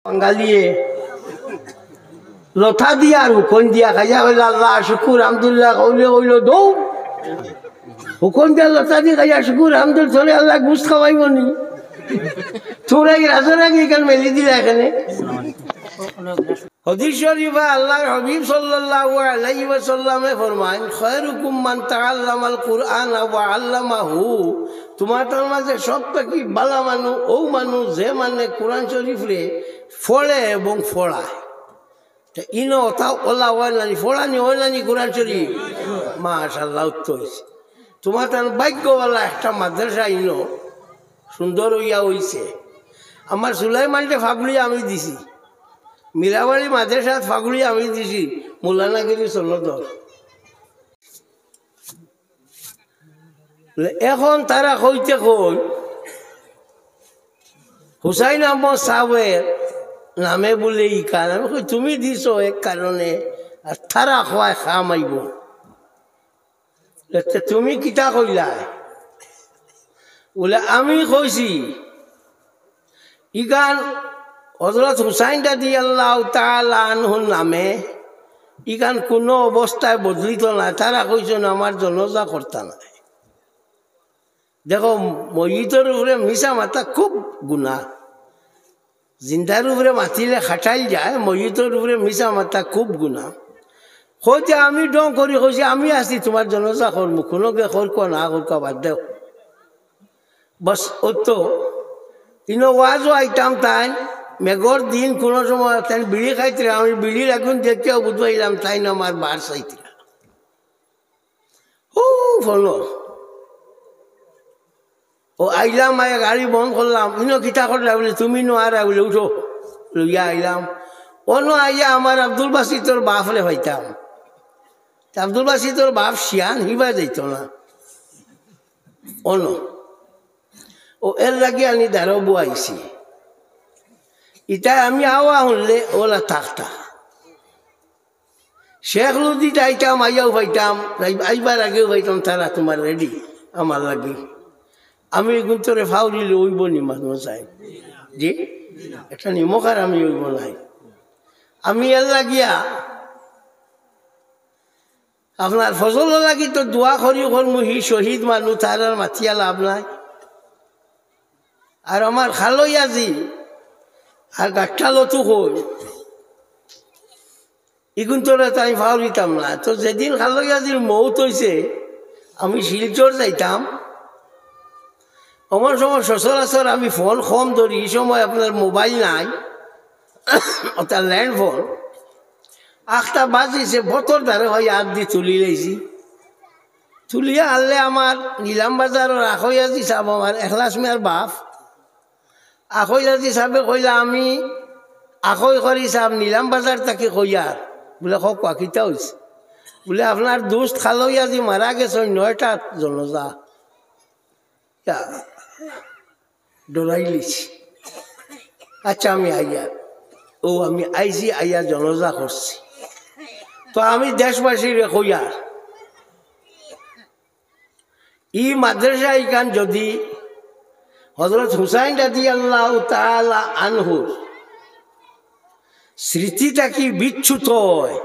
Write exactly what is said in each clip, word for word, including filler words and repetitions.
বাঙালিয়ে লতা দিয়া আর হুকন দিয়া খাইয়া কইলা, "আল্লাহ, শুকুর, আলহামদুলিল্লাহ", কইলে কইলো, "দৌ।" হুকন দিয়া লতা দি খাইয়া, "শুকুর, আলহামদুলিল্লাহ, তোরে আল্লাহ গুস্ত খাওয়াইবো নি?" তোরা এই রাজার আগে এখানে মেলি দিলা এখানে। হাদিস শরীফে আল্লাহর হাবিব সাল্লাল্লাহু আলাইহি ওয়াসাল্লামে ফরমাইন, "খায়রুকুম মান তাআল্লামাল কুরআনা ওয়া আল্লামাহু।" তোমার তার মাঝে সব থাকি বালা মানুষ অউ মানুষ যে মানে কোরআন শরীফরে পড়ে এবং পড়ায়। তে ইনো অতা অলা অয় নানি, পড়ানি অয় নানি কোরআন শরীফ? মাশাআল্লাহ, উত্তর অইছে। তোমার তার ভাগ্যবালা একটা মাদ্রাসা ইনো সুন্দর অইয়া অইছে। আমার সুলাইমানরে ফাগড়ি আমি দিছি, মিরাবাড়ি মাদ্রাসাত ফাগড়ি আমি দিছি, মৌলানাগিরি সনদর। এখন তারা কইতে কই, হুসাইন আহমদ সাহেবের নামে বুলে ইখান। আমি কই, "তুমি দিছো এক কারণে, আর তারা কয় কাম আইবো।" এতে তুমি কিতা কইলায়? বুলে, "আমি কইছি, ইখান হযরত হুসাইন রাদিয়াল্লাহু তাআলা আনহুর নামে, ইখান কুনু অবস্থায় বদলিতো নায়। তারা কইছইন আমার জনাজা করতা নায়।" দেখো, মইয়িতর উপরে মিছা মাতা খুব গুনা। জিন্দার উপরে মাতিলে খাটাইল যায়, মইয়িতর উপরে মিছা মাতা খুব গুনা। কইতে আমি ঢং করি কইছি, "আমি আছি, তোমার জনাজা করমু, কুনুগে করকু না করকু বাদ দেও।" বস, অতো। ইনো ওয়াজও আইতাম তাইন, মেঘর দিন কুনু সময় তাইন বিড়ি খাইতরা, আমি বিড়ির আগুন দেখিয়াউ বুঝাইলাম তাইন আমার বার চাইতরা। ও ফলো। ও আইলাম, আইয়া গাড়ি বন্ধ করলাম, ইনো কিতা করলা? বুলে, "তুমি নো আর", বুলে, "উঠো।" লইয়া আইলাম। অনো আইয়া আমার আব্দুল বাসিতর বাফরে পাইতাম। তে আব্দুল বাসিতর বাফ শিয়ান, হিবা যাইতো না। অনো। ও এর লাগি আমি দাঁড়াও বইছি। ইতায় আমি আওয়া হুনলে অলা থাকতা। শেখ লুদিত আইতাম, আইয়াও পাইতাম, আই-, আইবার আগেও পাইতাম, তারা তোমার রেডি আমার লাগি। আমি এগুন তোরে ফাউরিলে অইবো নি মানুষ যায়। জি? একটা নিমক আর আমি অইবো নাই। আমি এর লাগিয়া আপনার ফজলর লাগি তো দোয়া করি করমু, হি শহীদ মানুষ, তার আর মাতিয়া লাভ নাই। আর আমার খালইয়াজি আর গাট্টা লতু কই, ইগুন তোরে তাই ফাউরিতাম না। তো যেদিন খালইয়াজির মৌত অইছে, আমি শিলচর যাইতাম। অমন সময় সচরাচর আমি ফোন কম ধরি, ই সময় আপনার মোবাইল নাই, অর্থাৎ ল্যান্ড ফোন। আখতা বাজিছে, বতর ধারে হয় আত দি তুলি লাইছি। তুলিয়া আনলে আমার নিলাম বাজারর আখইয়াজি সাব, আমার এখলাস মিয়ার বাফ। আখইয়াজি সাবে কইলা, "আমি আখই করি সাব, নিলাম বাজার থাকি কইয়ার।" বুলে, "কউক্কা, কিতা অইছে?" বুলে, "আপনার দুস্ত খালইয়াজি মারা গেছইন, নয়টাত জনাজা।" ইয়া, ডরাইলিছি। আচ্ছা, আমি আইয়ার। ও, আমি আইছি, আইয়া জনাজা করছি। তো আমি দেশবাসীরে কইয়ার, ই মাদ্রাসা ইখান যদি হযরত হুসাইন রাদিয়াল্লাহু তাআলা আনহুর স্মৃতি থাকি বিচ্যুত অয়,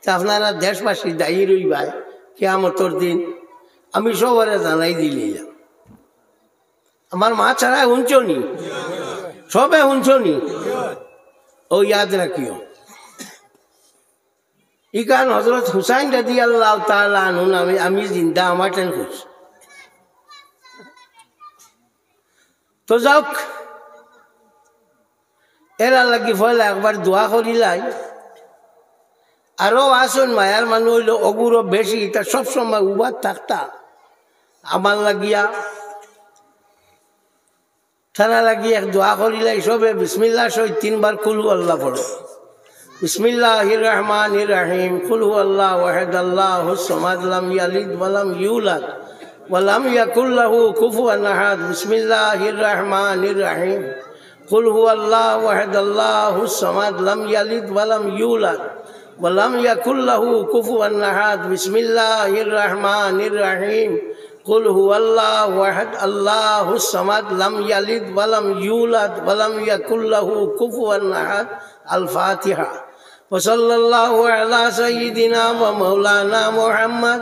তে আপনারা দেশবাসী দায়ী রইবায় কিয়ামতর দিন। আমি সবরে জানাই দিলাইলাম। আমার মা ছাড়া হুনছো নি? সবে হুনছো নি? ও ইয়াদ রাখিও। ইখান হযরত হুসাইন রাদিয়াল্লাহু তাআলা আনহু নামে আমি জিন্দা আমার টেন করছি। তো যাউক, এরার লাগি পয়লা একবার দোয়া করিলাই। আরো আছইন মায়ার মানুষ অইলে অগুরও বেশি, ইতা সব সময় উবাত থাকতা। আমার লাগিয়া তারা লাগি এক দোয়া করিলাই, সবে বিসমিল্লাহ সহিত তিনবার কুল হু আল্লাহ পড়ো। বিসমিল্লাহির রহমানির রহিম। কুল হু আল্লাহ ওয়াহেদ আল্লাহুস সামাদ, লাম ইয়ালিদ ওয়া লাম ইউলাদ ওয়া লাম ইয়াকুল লাহু কুফুয়ান আহাদ। বিসমিল্লাহির রহমানির রহিম। কুল হু আল্লাহ ওয়াহেদ আল্লাহুস সামাদ, লাম ইয়ালিদ ওয়া লাম ইউলাদ ওয়া লাম ইয়াকুল লাহু কুফুয়ান আহাদ। বিসমিল্লাহির রহমানির রহিম। قل هو الله أحد، الله الصمد، لم يلد ولم يولد، ولم يكن له كفوا أحد. الفاتحة. وصلى الله على سيدنا ومولانا محمد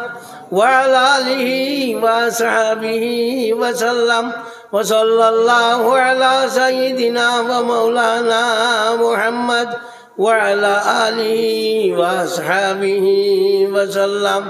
وعلى آله وأصحابه وسلم. وصلى الله على سيدنا ومولانا محمد وعلى آله وأصحابه وسلم.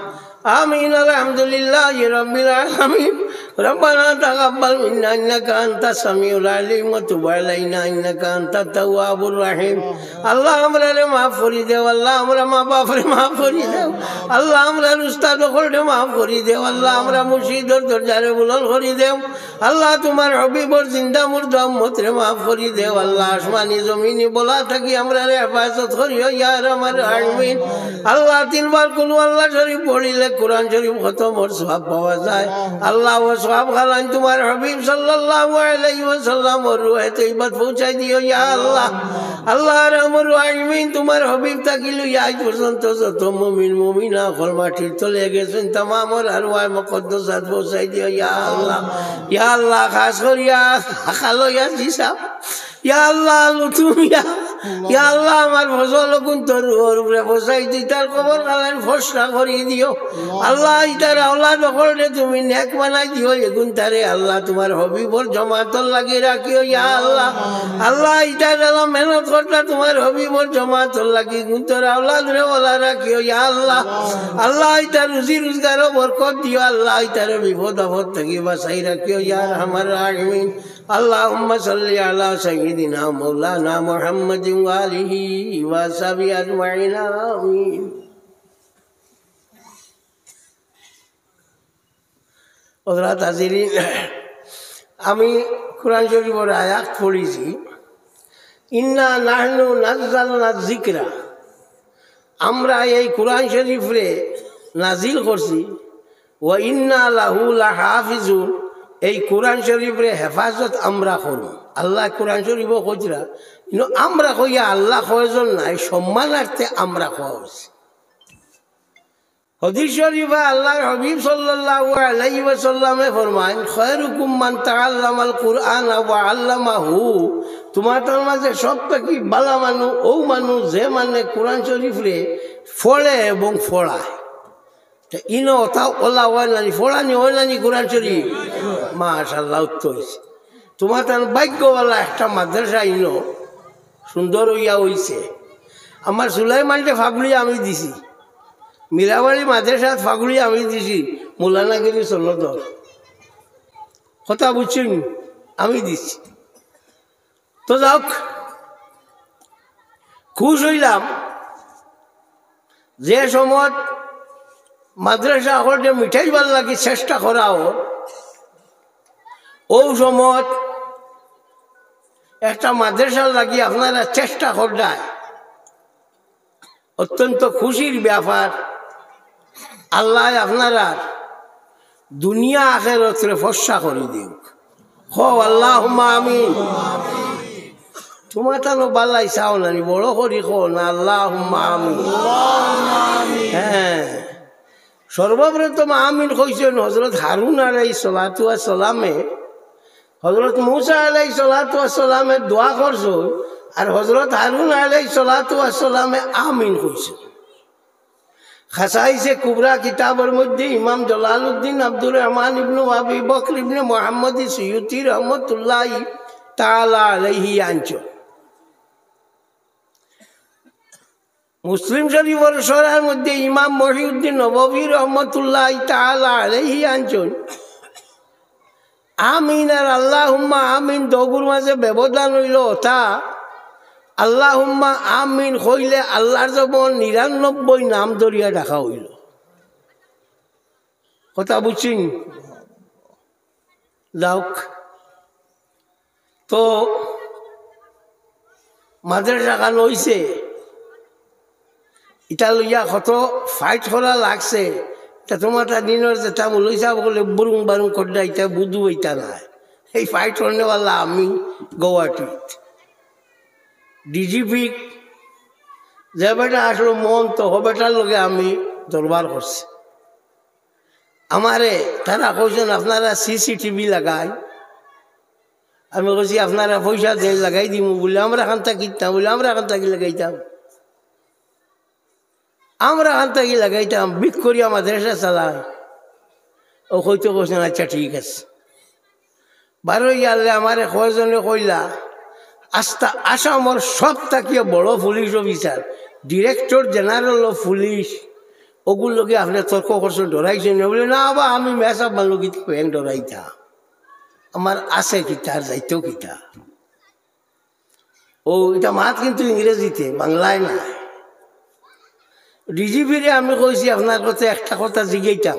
آمين. الحمد لله رب العالمين. ربنا تقبل منا إنك أنت السميع العليم وتب علينا إنك أنت التواب الرحيم. আল্লাহ, আমরারে মাফ করি দেও, আল্লাহ, আমরার মা বাপরে মাফ করি দেও, আল্লাহ, আমরার উস্তাদ অকলরে মাফ করি দেও, আল্লাহ, আমরার মুর্শিদর দরজারে বুলন্দ করি দেও। আল্লাহ, তুমার হাবিবর জিন্দা মুর্দা উম্মতরে মাফ করি দেও। আল্লাহ, আসমানি জমিনি বালা থাকি আমরারে হেফাজত করিও, ইয়া আরহামার রাহিমিন। আল্লাহ, তিনবার কুলহু আল্লাহ শরীফ পড়িলে কোরআন শরীফ খতমর সওয়াব পাওয়া যায়। আল্লাহ, অউ সওয়াব খালান তুমার হাবিব সাল্লাল্লাহু আলাইহি ওয়াসাল্লামর রুহে তৈবাত পৌঁছাই দিও, ইয়া আল্লাহ। আল্লাহ, আরহামার রাহিমিন, তুমার হাবিব থাকি লইয়া আইজ পর্যন্ত যত মুমিন মুমিনা অকল মাটির তলে গেছইন, তামামর আরওয়াহে মুকাদ্দাসাত পৌঁছাই দিও, ইয়া আল্লাহ। ইয়া আল্লাহ, খাস করিয়া খাল ইয়াসি সাব, ইয়া আল্লাহ, লুতুফ মিয়া, ইয়া আল্লাহ, আমার ফজল অগুন তোর রুহর উপরে পৌঁছাই দিও, ইতার কবর খালান ফর্সা করি দিও। আল্লাহ, ইতার আওলাদ অকলরে তুমি নেক বানাই দিও, এগুনতারে আল্লাহ তুমার হাবিবর জমাতর লাগি রাখিও, ইয়া আল্লাহ। আল্লাহ, ইতার যারা মেহনত করতা তুমার হাবিবর জমাতর লাগি, এগুনতর আওলাদরে বালা রাখিও, ইয়া আল্লাহ। আল্লাহ, ইতার রুজি রোজগারো বরকত দিও, আল্লাহ, ইতারে বিপদ আপদ থাকি বাঁচাই রাখিও, ইয়া আরহামার রাহিমিন। اللهم صل على سيدنا مولانا محمد وآله وصحبه أجمعين. آمين. হযরত হাজিরিন, আমি কোরআন শরীফর আয়াত পড়ছি, "إنا نحن نزلنا الذكر", আমরা এই কোরআন শরীফরে নাজিল করছি, "وإنا له لحافظون", এই কোরআন শরীফরে হেফাজত আমরা করমু। আল্লাহ কোরআন শরীফো কইরা, কিন্তু আমরা কইয়া আল্লাহ কয়জন নাই, সম্মানার্থে আমরা কওয়া অইছে। হাদিস শরীফে আল্লাহর হাবিব সাল্লাল্লাহু আলাইহি ওয়াসাল্লামে ফরমাইন, "خيركم من تعلم القرآن وعلمه", তুমার তার মাঝে সব থাকি বালা মানুষ অউ মানুষ যে মানে কোরআন শরীফরে পড়ে এবং পড়ায়। তে ইনো অতা অলা অয় নানি, পড়ানি অয় নানি কোরআন শরীফ? মাশাআল্লাহ, উত্তর অইছে। তুমার তান ভাগ্যবালা একটা মাদ্রাসা ইনো সুন্দর অইয়া অইছে। আমার সুলাইমানরে ফাগুড়ি আমি দিছি, মীরাবাড়ি মাদ্রাসাত ফাগুড়ি আমি দিছি, মৌলানাগিরি সনদর। কথা বুঝছইন? আমি দিছি। তো যাউক, খুশ অইলাম যে সময়ত মাদ্রাসা অকলরে মিটাইবার লাগি চেষ্টা করা অর, অউ সময়ত একটা মাদ্রাসার লাগি আপনারা চেষ্টা কররায়, অত্যন্ত খুশির ব্যাপার। আল্লায় আপনারার দুনিয়া আখেরাতরে ফর্সা করি দিউক। কও, "আল্লাহুম্মা আমিন।" তুমার তানো বালাই চাও নানি, বড় করি কও না, "আল্লাহুম্মা আমিন।" হ্যাঁ, সর্বপ্রথম আমিন কইছইন হযরত হারুন আলাইহিস সালাতু ওয়াস সালামে। হযরত মুসা আলাইহিস সালাতু ওয়াস সালামে দোয়া করছইন, আর হযরত হারুন আলাইহিস সালাতু ওয়াস সালামে আমিন কইছইন। খাসাইসে কুবরা কিতাবর মধ্যে ইমাম জালালউদ্দিন আব্দুর রহমান ইবনু আবি বকর ইবনে মুহাম্মদ সুয়ুতি রহমতুল্লাহি তাআলা আলাইহি আনছইন। মুসলিম শরীফর শরহর মধ্যে ইমাম মহিউদ্দিন নববী রহমতুল্লাহি তাআলা আলাইহি আনছইন। আমিন আর আল্লাহুম্মা আমিন দগুর মাঝে ব্যবধান অইলো অতা, আল্লাহুম্মা আমিন কইলে আল্লার যেমন নিরানব্বই নাম ধরিয়া ডাকা অইলো। কথা বুঝছইন? যাউক, তো মাদ্রাসাখান অইছে, ইটা লইয়া কত fight করা লাগছে। ইটা তুমার তা দিনর যেতা মৌলভী সাব অকলে বুরুং বারুং কররা, ইতা বুঝু অইতা নায়। এই fight করনেওয়ালা আমি গৌহাটিত। ডিজিপি যে বেটা আসলো মহন্ত, হ বেটার লগে আমি দরবার করছি। আমারে তারা কইছইন, "আপনারা সিসিটিভি লাগাই।" আমি কইছি, "আপনারা পয়সা দেইন, লাগাই দিমু।" বুলে, "আমরা কান থাকি দিতাম।" বুলে, "আমরা কান থাকি লাগাইতাম?" আমরা কান থাকি লাগাইতাম, ভিক করিয়া মাদ্রাসা চালাই। অউ কইতে কইছইন, "আচ্ছা, ঠিক আছে।" বারইয়া আইলে আমারে কয়জনে কইলা, "আস্তা আসামর সব থাকিয়া বড় police officer, director general of police, অগুর লগে আপনে তর্ক করছইন, ডরাইছইন না?" বুলে, "না বা, আমি মেসাব মানলু কিতা, ব্যাং ডরাইতা? আমার আছে কিতা, আর যাইতো কিতা?" অউ, ইটা মাত কিন্তু ইংরেজিতে, বাংলায় নায়। ডিজিপিরে আমি কইছি, "আপনার কাছে একটা কথা জিগাইতাম,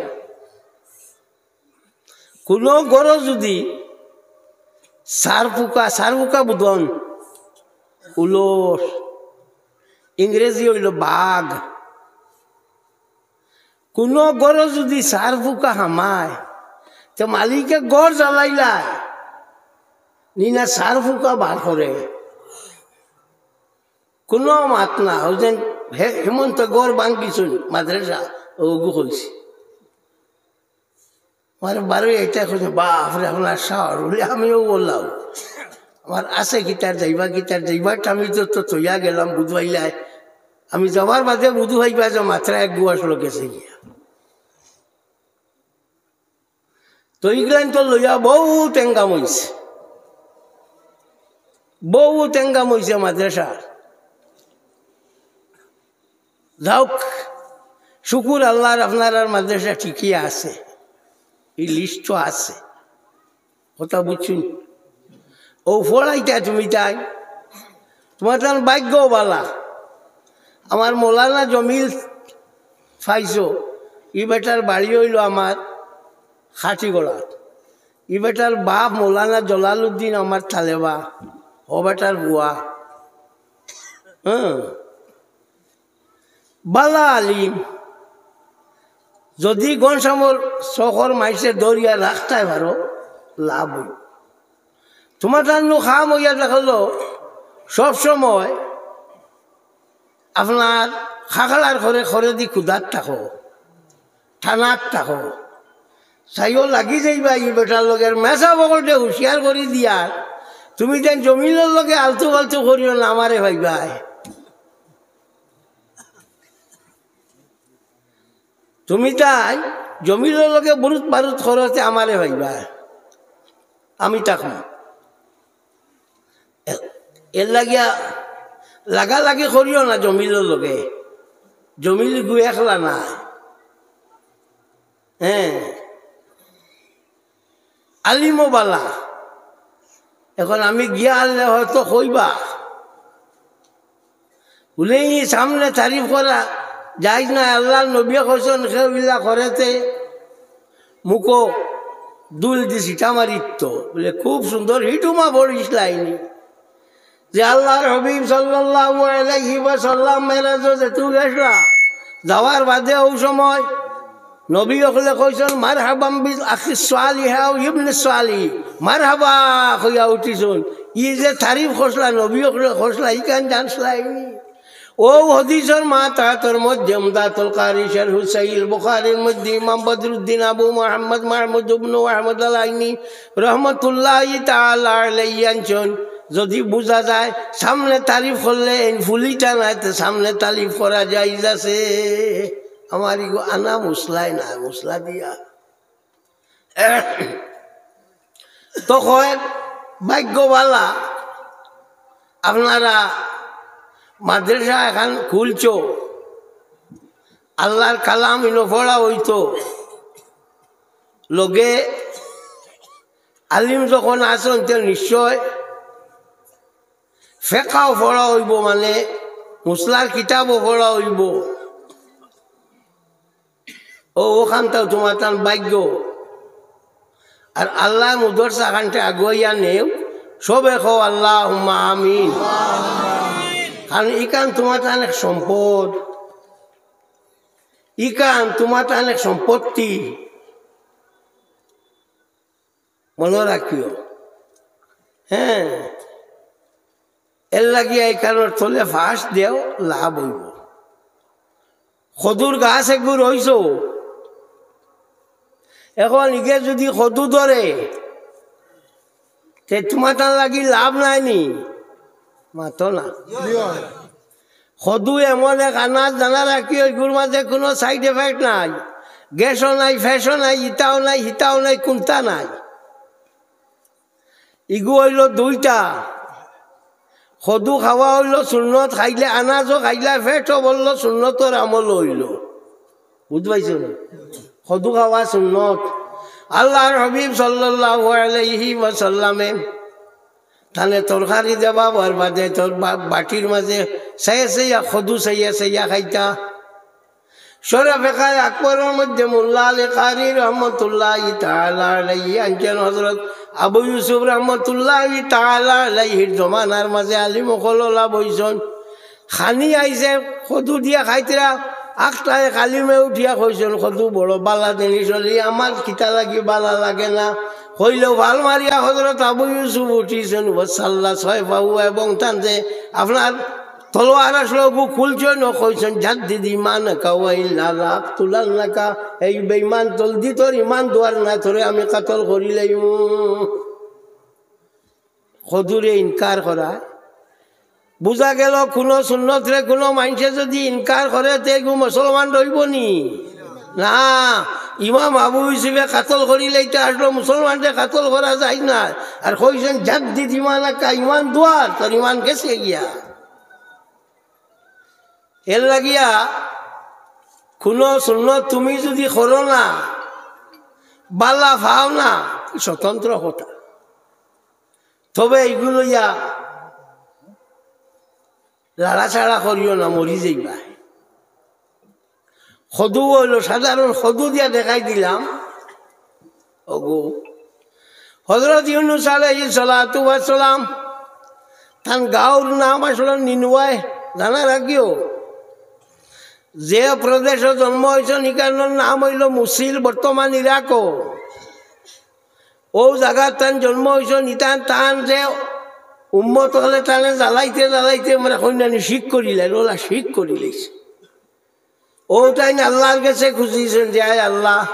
কুনু ঘরো যুদি সার ফুকা, সার ফুকা বুঝইন, উলস, ইংরেজি অইলো বাঘ, কুনু ঘরো যুদি সার ফুকা হামায়, তে মালিকে ঘর জ্বালাইলায় নি না সার ফুকা বার করে?" কুনু মাত না, অউ যেন হে-, হেমন্ত ঘর ভাঙ্গিছইন মাদ্রাসা, অগু কইছি। আমার বারইয়া ইটা কইছে, "বাফরে, আপনার সাহস।" বুলে, "আমিও বললাম, আমার আছে কিতার যাইবা, কিতার যাইবা, আমি তো, তো থইয়া গেলাম, বুঝবাইলাই। আমি যাওয়ার বাদে বুঝবাইবা যে মাত্র এক গুয়াশ লোক গেছে গিয়া।" তো ইগুলাইন তো লইয়া বউত এঙ্গাম অইছে, বউত এঙ্গাম অইছে মাদ্রাসার। যাউক, শুকুর আল্লার, আপনারার মাদ্রাসা ঠিকই আছে, ই লিস্টো আছে। কথা বুঝছইন? অউ পড়াইতা তুমি তাই, তুমার তান ভাগ্য বালা। আমার মৌলানা জমিল পাইছো, ই বেটার বাড়ি অইলো আমার খাটিগড়াত। ই বেটার বাপ মৌলানা জলালউদ্দিন আমার তালেবা, অউ বেটার বুয়া। হ্যাঁ, বালা আলিম। যুদি ঘনশ্যামর চকর মাইনষে ধরিয়া রাখতায় পারো, লাভ অইবো। তুমার তান নু কাম অইয়া দেখলো, সব সময় আপনার খাকলার ঘরে ঘরেদি কুদাত থাকো, থানাত থাকো, চাইও লাগি যাইবা ই বেটার লগে। মেসাব অকলরে হুঁশিয়ার করি দিয়ার, তুমি যেন জমিলর লগে আলতু ফালতু করিও না, আমারে পাইবায়। তুমি তাই জমিলর লগে বুরুত বারুত করতে আমারে পাইবায়, আমি থাকমু। এ-, এর লাগিয়া লাগালাগি করিও না জমিলর লগে, জমিল গু একলা না। হ্যাঁ, আলিমও বালা। এখন আমি গিয়া আনলে হয়তো কইবা, বুলে, "ই সামনে তারিফ করা জায়েজ নায়, আল্লার নবীয়ে কইছইন, কেউ ইলা করেতে মুখো ধুল দি ছিটা মারিত।" বুলে, "খুব সুন্দর, হিটুমা পড়িছলায়নি।" যে আল্লার হাবিব সাল্লাল্লাহু আলাইহি ওয়াসাল্লাম মেরাজো যেতু গেছলা, যাওয়ার বাদে অউ সময় নবী অকলে কইছইন, "মারহাবাম বিল আখিস সালিহ আও ইবনে সালিহ, মারহাবা," কইয়া উঠিছইন। ই যে তারিফ করছলা, নবী অকলে করছলা, ইখান জানছলায়নি? অউ হাদিসর মাতাহাতর মধ্যে উমদাতুল কারি শারহু সহিহুল বুখারীর মধ্যে ইমাম বদরুদ্দিন আবু মুহাম্মদ মাহমুদ ইবনু আহমদ আল আইনি রহমতুল্লাহি তাআলা আলাইহি আনছইন, যুদি বুঝা যায় সামনে তারিফ করলে এই ফুলিটা নায়, তে সামনে তারিফ করা জায়েজ আছে। আমার ইগু আনা মুসলায় না, মুসলা দিয়া। তো কয়, ভাগ্য বালা, আপনারা মাদ্রাসা এখান খুলছো, আল্লার কালাম ইনো পড়া অইতো, লগে আলিম যখন আছইন, তে নিশ্চয় ফেকাও পড়া অইবো, মানে মুসলার কিতাবও পড়া অইবো। ও, অখানটাও তুমার তান ভাগ্য। আর আল্লায় মুদরসা খানতে আগুয়াইয়া নেও, সবে কও আল্লাহুম্মা আমিন। কারণ ইখান তুমার তান এক সম্পদ, ইখান তুমার তান এক সম্পত্তি। মনো রাখিও। হ্যাঁ, এর লাগিয়া ইখানর তলে ফাঁস দেও, লাভ অইবো। খদুর গাছ এগু রইছো, এখন ইগে যুদি খদু ধরে, তে তুমার তার লাগি লাভ নাই নি? মাতো না। খদু এমন এক আনাজ, জানা রাখিও, ইগুর মাঝে কুনু side effect নাই, গ্যাসও নাই, ফ্যাসও নাই, ইতাও নাই, হিতাও নাই, কুন্তা নাই। ইগু অইলো দুইটা। খদু খাওয়া অইলো সুন্নত, খাইলে আনাজও খাইলা, পেটও ভরলো, সুন্নতর আমলও অইলো। বুঝ পাইছো নি? খদু খাওয়া সুন্নত। আল্লার হাবিব সাল্লাল্লাহু আলাইহি ওয়াসাল্লামে তানে তরকারি দেওয়া অওয়ার বাদে তোর বা-, বাটির মাঝে চাইয়া চাইয়া, খদু চাইয়া চাইয়া খাইতা। শরফে কায় আকবরর মধ্যে মোল্লা আলী কারি রহমতুল্লাহি তাআলা আলাইহি আনছেন, হযরত আবু ইউসুফ রহমতুল্লাহি তাআলা আলাইহির জমানার মাঝে আলিম অকল অলা বইছইন। খানি আইছে, খদু দিয়া খাইতরা, আকটায় আলিমে উঠিয়া কইছইন, "খদু বড় বালা জিনিস অইলে আমার কিতা লাগি বালা লাগে না।" কইলেও ভাল মারিয়া হযরত আবু ইউসুফ উঠিছইন, ওয়াসাল্লা ছয় পাও এবং তানতে আপনার তলোয়ার আসলো, অগু খুলছইন, অউ কইছইন, "জাদ্দিদ ঈমানাকা ওয়া ইল্লা লাআকতুলান্নাকা।" এই বেঈমান, জলদি তোর ইমান দুয়ার না, তোরে আমি কাতল করিলাইমু। খদুরে ইনকার করা। বুঝা গেল, কুনু সুন্নতরে কুনু মানষে যুদি ইনকার করে, তে ইগু মুসলমান রইবো নি? না, ইমাম আবু ইউসুফে কাতল করিলাইতা আসলো, মুসলমানরে কাতল করা যায় না। আর কইছইন, "জাদ্দিদ ঈমানাকা", ইমান দুয়ার, তোর ইমান গেছে গিয়া। এর লাগিয়া কুনু সুন্নত তুমি যুদি করো না, বালা পাও না, স্বতন্ত্র কথা। তবে ইগু লইয়া লাড়াচাড়া করিও না, মরি যাইবা। খদু অইলো সাধারণ খদু দিয়া দেখাই দিলাম। অগু, হযরত ইউনুস আলাইহিস সালাতু ওয়াস সালাম, তান গাঁওর নাম আসলো নিনওয়ায়, জানা রাখিও। যে প্রদেশো জন্ম অইছইন, ইখানর নাম অইলো মুসিল, বর্তমান ইরাকো। অউ জাগাত তান জন্ম অইছইন, ইতান তান যে উম্মত অকলে তানে জ্বালাইতে জ্বালাইতে আমরা কইন্যানি শিক করিলাইন, অলা শিক করিলাইছে। অউ তাইন আল্লার গেছে খুজিছইন যে, "আয় আল্লা,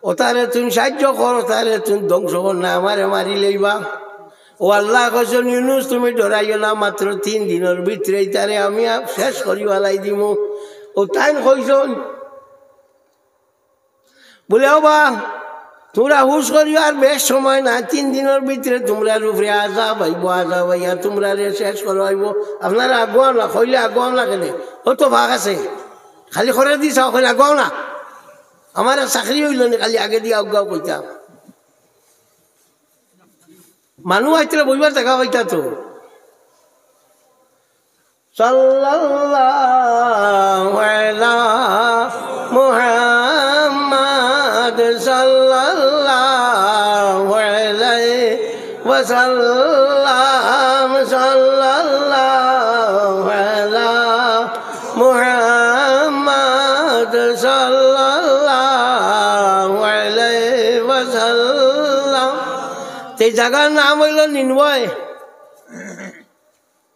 অতারে তুইন সাইয্য কর, অতারে তুইন ধ্বংস কর না, আমারে মারিলাইবা।" অউ আল্লায় কইছইন, "ইউনুস, তুমি ডরাইও না, মাত্র তিন দিনর ভিতরে ইতারে আমি আ-, শেষ করি ফালাই দিমু।" অউ তাইন কইছইন, বুলে, "ও বা, তুমরা হুশ করিও, আর বেশ সময় নাই, তিন দিনর ভিতরে তুমরার উপরে আজাব আইবো, আজাব আইয়া তুমরারে শেষ করা অইবো। আপনারা আগুয়াও না।" কইলে, "আগুয়াও না কেনে? অউ তো ফাঁক আছে, খালি করে দি চাও, কইলে আগুয়াও না। আমার আর চাকরি অইলো নি, খালি আগে দিয়া আগুয়াও কইতাম।" মানুষ আইতরা বইবার জাগা পাইতা তো। সাল্লাল্লাহু আলা মুহাম্মাদ সাল্লাল্লাহু আলাইহি ওয়াসাল্লাম, সাল্লাল্লাহু আলা মুহাম্মাদ সাল্লাল্লাহু আলাইহি ওয়াসাল্লাম। তে জাগার নাম অইলো নিনওয়ায়।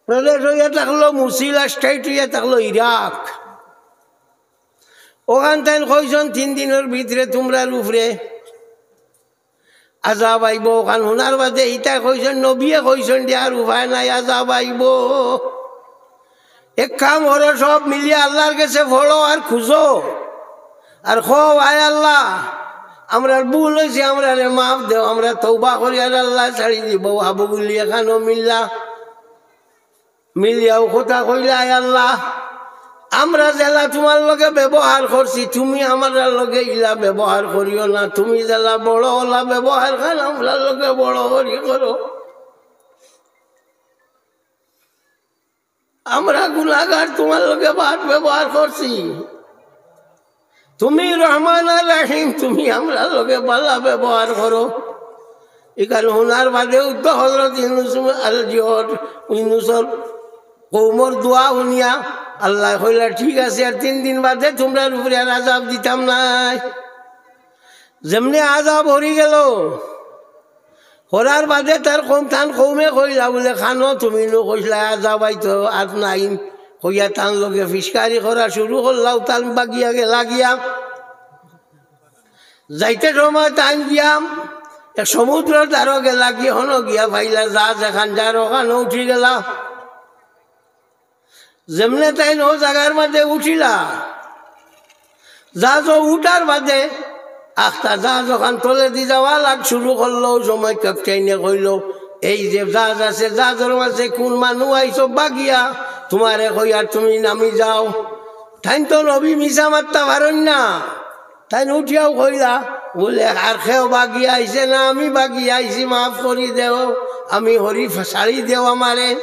প্রদেশ অইয়া থাকলো মুসিল আর state অইয়া থাকলো ইরাক। অখান তাইন কইছইন, "তিন দিনর ভিতরে তুমরার উপরে আজাব আইবো।" অখান হুনার বাদে ইতায় কইছইন, নবীয়ে কইছইন যে, "আর উপায় নাই, আজাব আইবো। এক কাম করো, সব মিলিয়া আল্লার গেছে পড়ো আর খুজো, আর কও, 'আয় আল্লা, আমরার ভুল অইছে, আমরারে মাফ দেও, আমরা তওবা করি আর আল্লায় ছাড়ি দিবো।'" হাবু গুলি এখানো মিল্লা, মিলিয়াও কথা কইলা, "আয় আল্লা, আমরা যেলা তুমার লগে ব্যবহার করছি, তুমি আমরার লগে ইলা ব্যবহার করিও না, তুমি যেলা বড় অলা ব্যবহার খান আমরার লগে বড় করি করো। আমরা গুনাগার, তুমার লগে বাদ ব্যবহার করছি।" তুমি রহমান আর রহিম, তুমি আমরার লগে বালা ব্যবহার করো। ইখান হুনার বাদেউ তো হযরত ইউনুস আল জিহর, ইউনুসর কওমর দোয়া হুনিয়া আল্লায় কইলা, "ঠিক আছে, আর তিন দিন বাদে তুমরার উপরে আর আজাব দিতাম নায়।" যেমনে আজাব হরি গেল, হরার বাদে তার কওম, তান কওমে কইলা বুলে, "খানো তুমি নু কইছলায় আজাব আইতো, আর নাইন।" কইয়া তান লগে ফিসকারি করা শুরু করলা, তান বাগিয়া গেলা গিয়া। যাইতে সময় তাইন গিয়া এক সমুদ্রর ধারো গেলা, গিয়া হনো গিয়া পাইলা জাহাজ এখান যার, ওখানো উঠি গেলা। যেমনে তাইন ও জাগার মাঝে উঠিলা, জাহাজো উঠার বাদে আখতা জাহাজ ওখান তলেদি যাওয়া লাগ শুরু করলো। ওই সময় ক্যাপ্টেনে কইলো, "এই যে জাহাজ আছে, জাহাজর মাঝে কোন মানুষ আইছো বাগিয়া, তুমারে কইয়ার তুমি নামি যাও।" তাইন তো নবী মিছা মাততা পারইন না। তাইন উঠিয়াও কইলা, বুলে, "আর কেউ বাগিয়া আইছে না, আমি বাগিয়া আইছি, মাফ করি দেও, আমি হরি, ছাড়ি দেও আমারে।"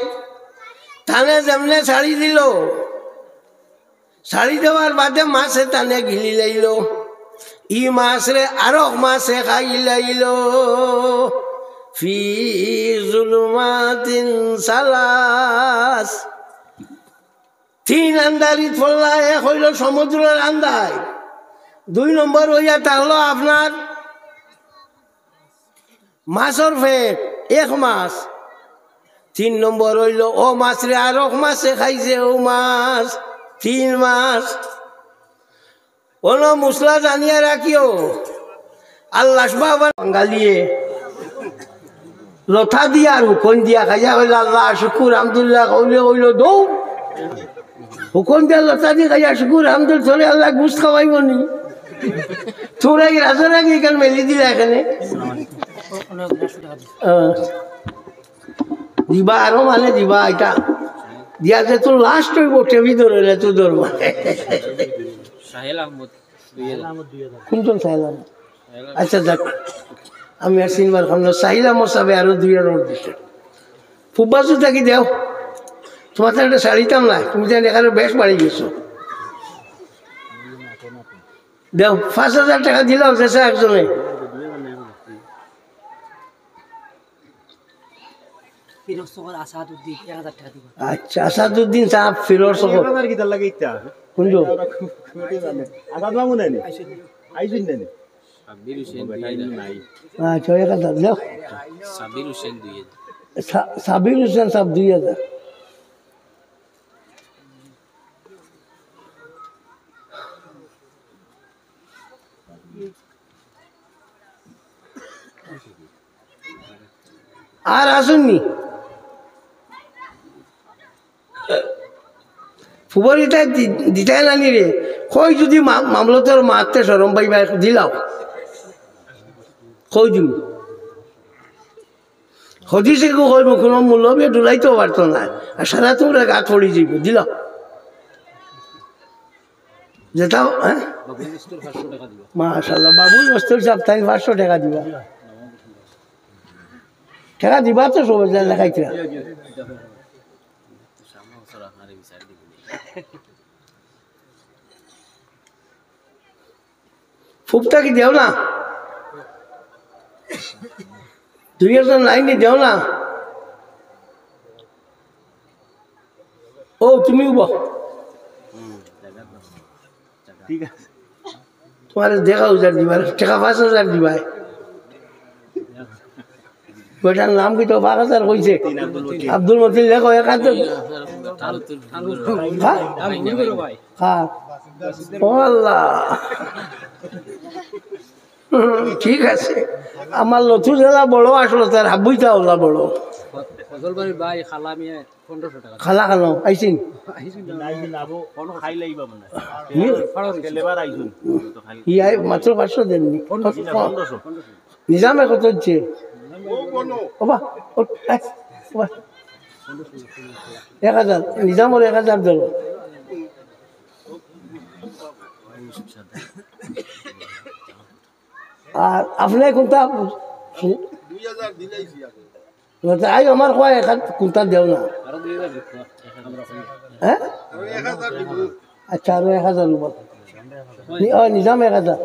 তানে যেমনে ছাড়ি দিলো, ছাড়ি দেওয়ার বাদে মাছে তানে গিলি লাইলো। ই মাছরে আরক মাছে খাই লাইলো। ফি জুলুমাতিন সালাস। তিন আন্দারিত পড়লা, এক অইলো সমুদ্রর আন্দার, দুই নম্বর অইয়া থাকলো আপনার মাছর পেট, এক মাছ। তিন নম্বর অইলো ও মাছরে আরক মাছে খাইছে, ও মাছ, তিন মাছ। অনো মসলা জানিয়া রাখিও, আল্লাহ বাবা বাঙালিয়ে লতা দিয়া আর হুকন দিয়া খাইয়া কইলো, "আল্লাহ শুকুর আলহামদুলিল্লাহ", কইলে কইলো, "দৌ।" হুকন দিয়া লতা দিয়া খাইয়া, "শুকুর আলহামদুলিল্লাহ, তোরে আল্লাহ গুস্ত খাওয়াইবো নি?" তোরা এই রাজার আগে এখানে মেলি দিলা এখানে। আহ। দিবা আরো মানে দিবা, এটা দিয়া যে তোর লাস্ট অইবো, টেবি ধরে না, তুই ধরবা। সাহেল আহমদ। কোনজন সাহেল আহমদ? আচ্ছা, যাক, আমি আর চিনবার খাম না। সাহেল আহমদ সাহেব আরো দুই হাজার দিছে। ফুব্বাসু থাকি দেও, তোমার তো একটা শাড়িতাম না, তুমি তো এখানে বেশ বাড়ি গেছো। দেও, পাঁচ হাজার টাকা দিলাম, শেষে একজনে। ফিরোজ চকর আসাদুদ্দিন, এক হাজার টাকা দিবা। আচ্ছা, আসাদুদ্দিন সাহেব, ফিরোজ চকর। এক হাজার কিতার লাগি ইতা? কোন যুগ? আসাদ মামু নাই নি? আইছইন না নি? সাব্বির হোসেন দুই হাজার। আচ্ছা, এক হাজার, দেও। সাব্বির হোসেন দুই হাজার। সা-, সাব্বির হোসেন সাহেব দুই হাজার। আর আসুননি। ফুবর ইতা দি-, দিতায় নানি রে। কই যদি মা-, মামলতর মারতে শরম পাইবা, দিলাও। কই দিমু। হদিসে কেউ কইব, কোনো মৌলবী ডুলাইতেও পারতো না। আর সারা তোমরা গাত পড়ি যাইব, দিলাও। যেটাও, হ্যাঁ? বাবুল মস্তুর পাঁচশো টাকা দিবা। মাশাআল্লাহ, বাবুল মস্তুর সাহেব তাই পাঁচশো টাকা দিবা। টাকা দিবা তো সবাই যা লেখাইতে। সামনে বছর আপনারে বিচার দিব। ফুবটা কি দেও না? দুই হাজার নাইনি দেও না? ও, তুমি উবা। ঠিক আছে। তোমার দেখা উজার দিবার, টাকা পাঁচ হাজার দিবায়। বেটার নাম কি তো পাঁচ হাজার কইছে? আব্দুল মতিন লেখো, এক হাজার। হ্যাঁ? হ্যাঁ। ও আল্লাহ। হুম, ঠিক আছে। আমার লথু জেলা বড় আসলো, তার হাবুইটা ওলা বড়। ফজল ভাই, ভাই, খালা মিয়া, পনেরোশো টাকা। খালা খালো, আইসিন? আইসিন না, আইসিন না, আবু, কোনো খাই লাইবা মানে। হুম? ফাড়া রইছে। লেবার আইসুন। ই আই মাত্র পাঁচশো দেননি। পনেরোশো। নিজামে কত হচ্ছে? ওবা, ও, এ, ওবা। এক হাজার, নিজামর এক হাজার ধরো। আর আপনি কোনটা? না, তে আই আমার কয় এক হাজার কোনটা দেও না। হ্যাঁ? আচ্ছা, আরো এক হাজার উবা। নি-, ও, নিজাম এক হাজার।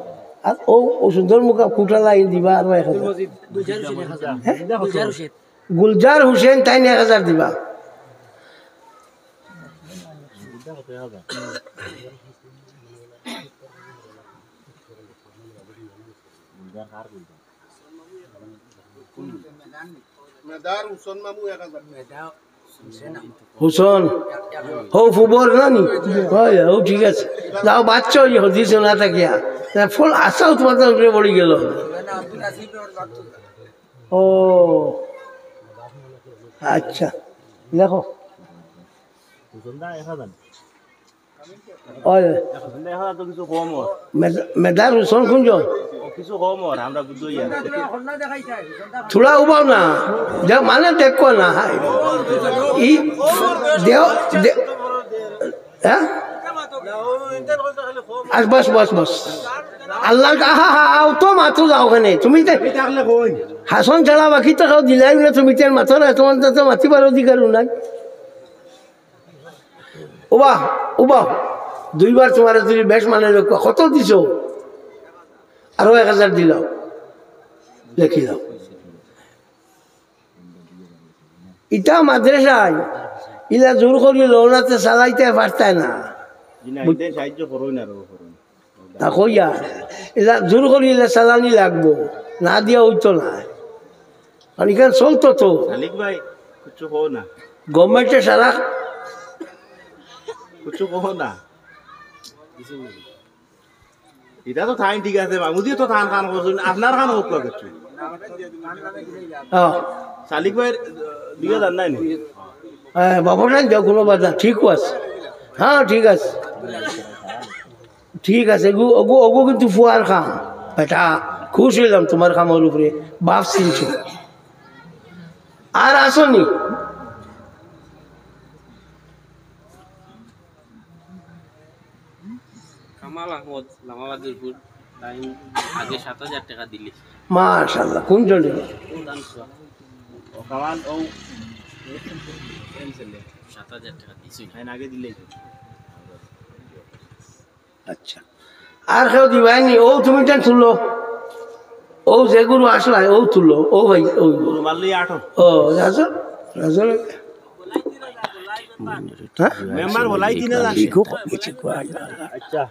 আর ও, ও সুন্দর মুখা কুটালা ইন দিবা আরো এক হাজার। গুলজার হোসেন এক হাজার। হ্যাঁ? গুলজার হোসেন। গুলজার হোসেন তাইন এক হাজার দিবা। হুসন। হো ফুবর নানি? হয়, হো ঠিক আছে। যাও বাচ্চা ওই হদিস না থাকিয়া। তা ফুল আশা উৎপাদন করে পড়ি গেল। ও, আচ্ছা, দেখো। ওই, মেদা-, মেদার হুসন কুঞ্জ। থুড়া উবাও না, যা মানে দেখো না, হায়। ই দেও, দে-, হ্যাঁ? আজ বস, বস, বস। আল্লাহর কা-, আহা, হা, হা, তো মাতো যাও ওখানে। তুমি তে হাসন ছাড়া বাকি তো কেউ দিলাই না, তুমি তের মাতো না, তোমার তো মাতিবার অধিকারও নাই। উবা, উবা, দুইবার তোমার যদি বেশ মানে লোক কত দিছো? আরো এক হাজার দিলাও, লেখিলাও। ইটা মাদ্রাসায় ইলা জোর করি লওনাতে চালাইতে পারতায় না। জি না, ইতে সাহায্য করইন আর করইন। তা কইয়া, ইলা জোর করি ইলা চালানি লাগবো, না দিয়া অইতো না। আর ইখান চলতো তো। মালিক ভাই, কিছু কও না। গভর্নমেন্টে সারা কিছু কও না। ইটা তো থাইন ঠিক আছে, মামুদিয়ে তো থান খান করছইন, আপনার খান হোক না কিছু। হ্যাঁ। সালিক ভাইর, আহ, দুই হাজার নাই নি? হ্যাঁ, বাবুটাই দেও, কোনো বাধা, ঠিক আছে। হ্যাঁ, ঠিক আছে। ঠিক আছে, ওগু, ওগু, ওগু কিন্তু ফুয়ার কাম। বেটা, খুশ অইলাম তোমার কামর উপরে, বাপ চিনছো। আর আসনি? কামাল আহমদ, লামাবাদুরপুর, তাইন আগে সাত হাজার টেকা দিলে। মাশাআল্লাহ, কোন জনে? ও কামাল, ও সাত হাজার টেকা দিছে। তাইন আগে দিলে। আচ্ছা। আর কেউ দিবায়নি? ও তুমি টেন তুলো। ও যে গুরু আসলাই, ও তুলো। ও ভাই, ও। গুরু মারলি আটো। ও, রাজন, রাজন। হ্যাঁ? মেম্বার বলাই দিনে যাচ্ছে। ঠিক হোক, কিছু কয় না। আচ্ছা।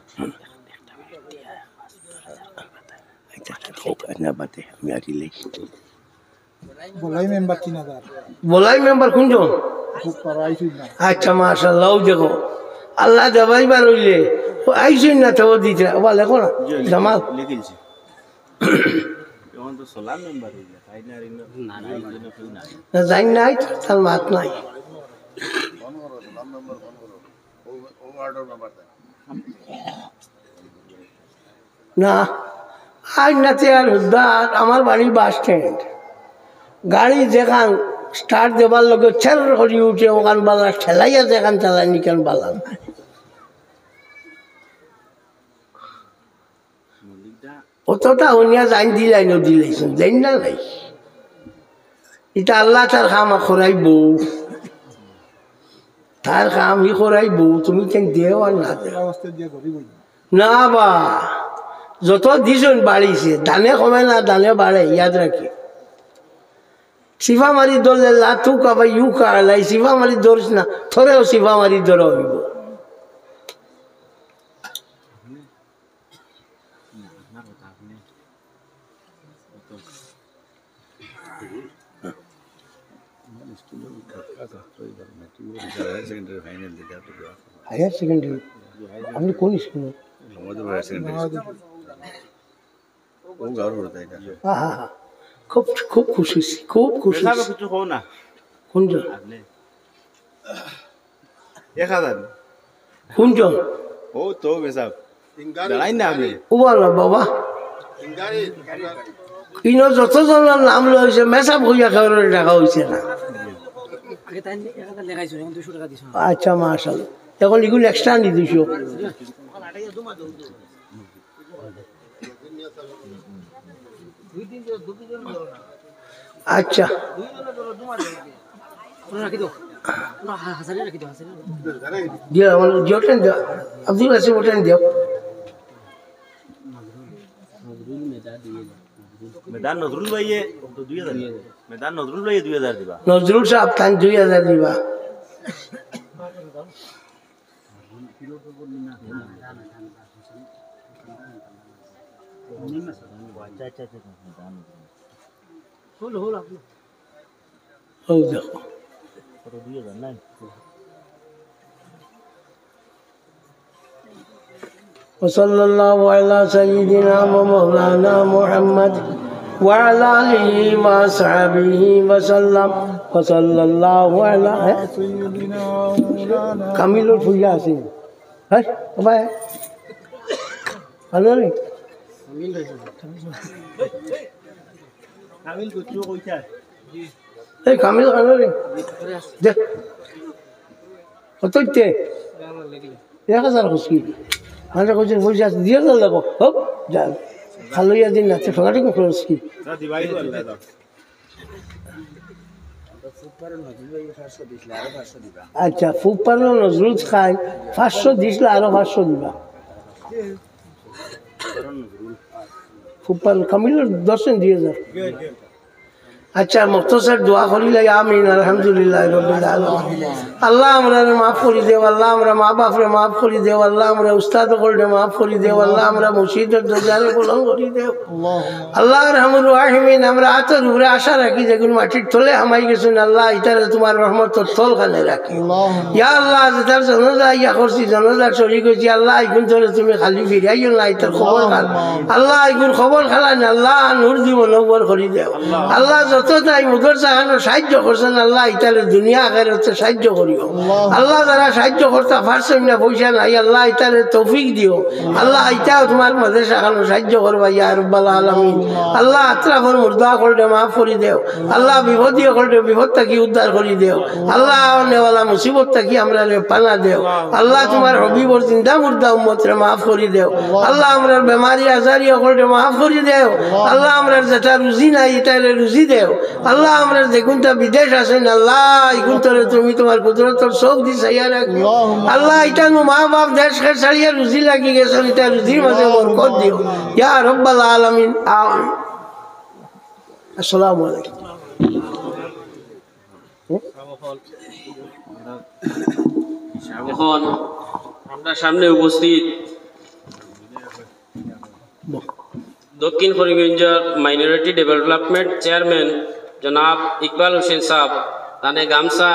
আচ্ছা, হোক, না বাদে, আমি আর কি লেই। বলাই মেম্বার তিন হাজার। বলাই মেম্বার কোনজন? খুব পারা আইছইন না। আচ্ছা, মাশাআল্লাহ, ও দেখো, আল্লাহ দেবাই বার অইলে, ও আইছইন না, তো দিতে, ও লেখো না, জি, জামাল। লিখিলছি। এখন তো সোলার মেম্বার অইলে, তাই না, আর ইনো-, না, না, না, না, কেউ নাই। না, যাই নাই, তার মাত নাই। না, আজ নাতে আর হুদ্দার আমার বাড়ি বাস স্ট্যান্ড। গাড়ি যেখান স্টার্ট দেবার লগে ছের করি উঠে, ওখান বালা ঠেলাইয়া যেখান চালানি কেন বালা না। অতটা হুনিয়া যাইন দিলাই, ন দিলাইছইন, যাইন না নাই। ইটা আল্লাহ তার কাম করাইবো। তার কাম হি করাইবো, তুমি কেন দেও আর না দেও। না বা, যত দিছইন বাড়িছে, দানে কমে না, দানে বাড়ে, ইয়াদ রাখি। সিফা মারি ধরলে লাতু কাবা ইউ কালাই, সিফা মারি ধরিস না, থরেও সিফা মারি ধরা অইবো। Higher secondary? আপনি কোন স্কুলে? আহা, হা। খুব, খুব খুশি অইছি, খুব খুশি অইছি। কিছু কও না। কোনজন? এক হাজার। কোনজন? ও তো বেসাব। দাঁড়াই না আপনি। ও বাবা, বাবা। ইনো যত জনের নাম লইছে, মেসাব কইয়া কারোর ডাকা অইছে না। আগে তাই এক হাজার লেখাইছো, এখন দুইশো টেকা দিছো। আচ্ছা, মাশাআল্লাহ। এখন ইগুন এক্সট্রা নি দুইশো। আচ্ছা। দিয়া, আমার জিও টেন দিয়া। আব্দুল কাসিম ওটেন দিয়া। মেদান নজরুল ভাইয়ে দুই হাজার। মেদান নজরুল ভাইয়ে দুই হাজার দিবা। নজরুল সাহেব, তান দুই হাজার দিবা। অউ দেখো। وصلى الله على سيدنا ومولانا محمد وعلى آله وصحبه وسلم. وصلى الله على কামিলর পূজা আছে। হ্যাঁ, ও ভাই। হ্যালো রে। এই কামিল হ্যালো রে। দে। কত হইতে? এক হাজার খুশকি। মানে কইছে পয়সা আছে, দুই হাজার লাগবো। হোক, যা। খালো ইয়া দিন না, তো সকালে কোন খরচ কি? আচ্ছা, ফুপারও নজরুল খাই, পাঁচশো দিছলা, আরো পাঁচশো দিবা। ফুপার কামিলর দশ জন দুই হাজার। আচ্ছা, মুখতসর দোয়া করিলাই, আমিন, আলহামদুলিল্লাহ রাব্বিল আলামিন। আল্লাহ, আমরারে মাফ করি দেও, আল্লাহ, আমরা মা বাপরে মাফ করি দেও, আল্লাহ, আমরা উস্তাদ অকলরে মাফ করি দেও, আল্লাহ, আমরা মুর্শিদর দরজারে বুলন্দ করি দেও। আল্লাহ আরহামুর রাহিমিন, আমরা আতর উপরে আশা রাখি, যেগুন মাটির তলে হামাই গেছইন, আল্লাহ, ইতারে তোমার রহমতর তলখানে রাখি। ইয়া আল্লাহ, যেতার জানাজা ইয়া করছি, জানাজার শরিক অইছি, আল্লাহ, ইগুন তোরে তুমি খালি ফিরাইও না, ইতার কবর খান। আল্লাহ, ইগুন কবর খালাইন, আল্লাহ, নূর দি মুনব্বর করি দেও। আল্লাহ, যত তাই মুদরসা খানো সাহায্য করছইন, আল্লাহ, ইতারে দুনিয়া আখেরাতে সাহায্য করিও। আল্লাহ, যারা সাহায্য করতা পারছইন না, পয়সা নাই, আল্লাহ, ইতারে তৌফিক দিও। আল্লাহ, ইতাও তোমার মাদ্রাসা খানো সাহায্য করবা, ইয়া রাব্বাল আলামিন। আল্লাহ, আতরাফর মুর্দা অকলরে মাফ করি দেও। আল্লাহ, বিপদী অকলরে বিপদ থাকি উদ্ধার করি দেও। আল্লাহ, আওনেওয়ালা মুসিবত থাকি আমরারে পানা দেও। আল্লাহ, তোমার হাবিবর জিন্দা মুর্দা উম্মতরে মাফ করি দেও। আল্লাহ, আমরার বেমারি আজারি অকলরে মাফ করি দেও। আল্লাহ, আমরার যেটা রুজি নাই, ইতারে রুজি দেও। আল্লাহ, আমরার যেগুনতা বিদেশ আছইন, আল্লাহ, ইগুনতরে তুমি তোমার কুদরতর চউখ দি চাইয়া রাখো। আল্লাহ, ইতার মা বাপ দেশ খের ছাড়িয়া রুজি লাগি গেছইন, ইতার রুজির মাঝে বরকত দিও। ইয়া রাব্বাল আলামিন, আমিন। আসসালামু আলাইকুম। এখন আমরার সামনে উপস্থিত দক্ষিণ করিমগঞ্জর মাইনরিটি ডেভেলপমেন্ট চেয়ারম্যান জনাব ইকবাল হোসেন সাহেব, তানে গামছা